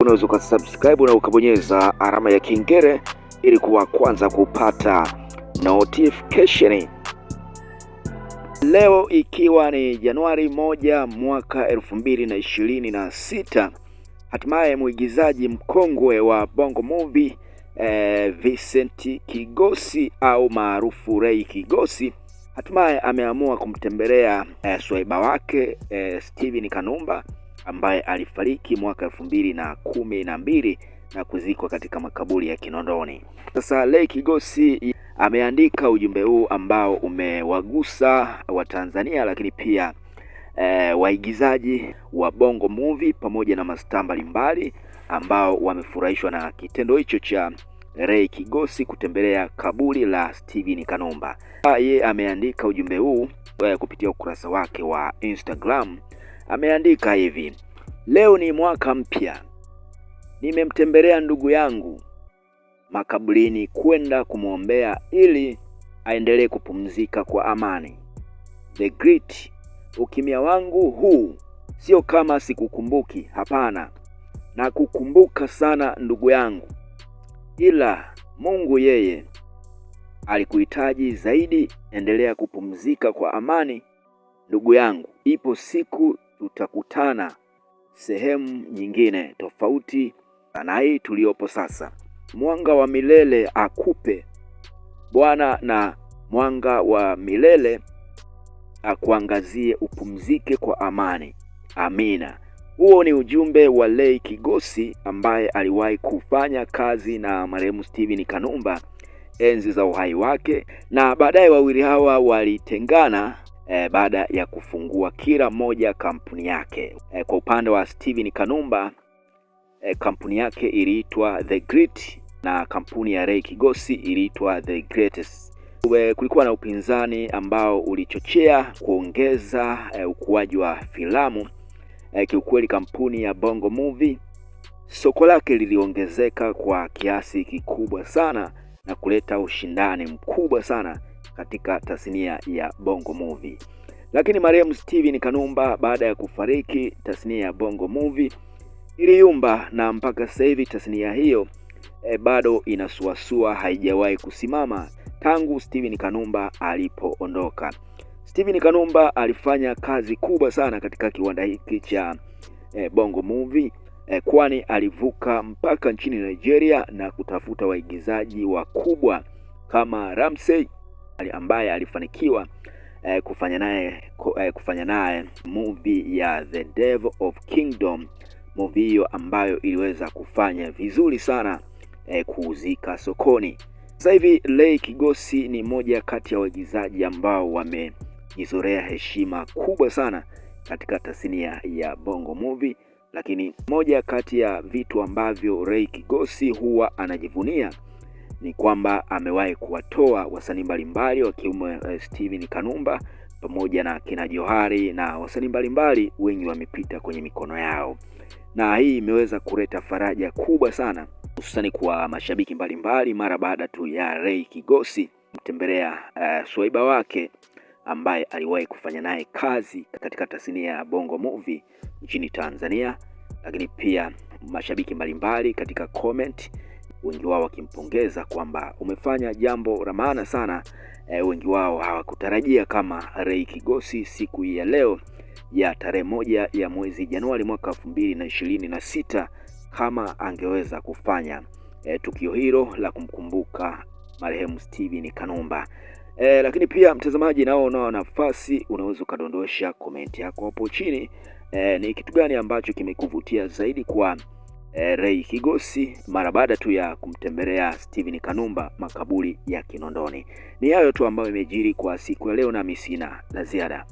Unaweza ukasubscribe na ukabonyeza alama ya kengele ili kuwa kwanza kupata notification. Leo ikiwa ni Januari 1 mwaka 2026, hatimaye mwigizaji mkongwe wa Bongo Movie Vincent Kigosi au maarufu Ray Kigosi hatimaye ameamua kumtembelea swaiba wake Steven Kanumba ambaye alifariki mwaka 2012 na kuzikwa katika makaburi ya Kinondoni. Sasa Ray Kigosi ameandika ujumbe huu ambao umewagusa Watanzania, lakini pia waigizaji wa Bongo Movie pamoja na mastaa mbalimbali ambao wamefurahishwa na kitendo hicho cha Ray Kigosi kutembelea kaburi la Steven Kanumba. Ye ameandika ujumbe huu kupitia ukurasa wake wa Instagram. Ameandika hivi: leo ni mwaka mpya, nimemtembelea ndugu yangu makaburini kwenda kumwombea ili aendelee kupumzika kwa amani. The Great, ukimya wangu huu sio kama sikukumbuki, hapana, na kukumbuka sana ndugu yangu, ila Mungu yeye alikuhitaji zaidi. Endelea kupumzika kwa amani ndugu yangu, ipo siku tutakutana sehemu nyingine tofauti na hii tuliyopo sasa. Mwanga wa milele akupe Bwana, na mwanga wa milele akuangazie, upumzike kwa amani. Amina. Huo ni ujumbe wa Ray Kigosi ambaye aliwahi kufanya kazi na marehemu Steven Kanumba enzi za uhai wake, na baadaye wawili hawa walitengana baada ya kufungua kila mmoja kampuni yake. Kwa upande wa Steven Kanumba kampuni yake iliitwa The Great na kampuni ya Ray Kigosi iliitwa The Greatest. Kulikuwa na upinzani ambao ulichochea kuongeza ukuaji wa filamu. Kiukweli kampuni ya Bongo Movie soko lake liliongezeka kwa kiasi kikubwa sana na kuleta ushindani mkubwa sana katika tasnia ya Bongo Movie. Lakini marehemu Steven Kanumba baada ya kufariki, tasnia ya Bongo Movie iliyumba na mpaka sasa hivi tasnia hiyo bado inasuasua, haijawahi kusimama tangu Steven Kanumba alipoondoka. Steven Kanumba alifanya kazi kubwa sana katika kiwanda hiki cha Bongo Movie kwani alivuka mpaka nchini Nigeria na kutafuta waigizaji wakubwa kama Ramsey ambaye alifanikiwa kufanya naye movie ya The Devil of Kingdom, movie hiyo ambayo iliweza kufanya vizuri sana kuuzika sokoni. Sasa hivi Ray Kigosi ni moja kati ya waigizaji ambao wamejizorea heshima kubwa sana katika tasnia ya Bongo Movie, lakini moja kati ya vitu ambavyo Ray Kigosi huwa anajivunia ni kwamba amewahi kuwatoa wasanii mbalimbali wakiwemo Steven Kanumba pamoja na kina Johari na wasanii mbalimbali wengi wamepita kwenye mikono yao, na hii imeweza kuleta faraja kubwa sana hususani kwa mashabiki mbalimbali mara baada tu ya Ray Kigosi kumtembelea swaiba wake ambaye aliwahi kufanya naye kazi katika tasnia ya Bongo Movie nchini Tanzania. Lakini pia mashabiki mbalimbali katika comment, wengi wao wakimpongeza kwamba umefanya jambo la maana sana. Wengi wao hawakutarajia kama Ray Kigosi siku ya leo ya tarehe 1 ya mwezi Januari mwaka 2026 kama angeweza kufanya tukio hilo la kumkumbuka marehemu Steven Kanumba. Lakini pia mtazamaji, nao unao nafasi, unaweza ukadondosha komenti yako hapo chini. Ni kitu gani ambacho kimekuvutia zaidi kwa Ray Kigosi mara baada tu ya kumtembelea Steven Kanumba makaburi ya Kinondoni? Ni hayo tu ambayo imejiri kwa siku ya leo, nami sina la ziada.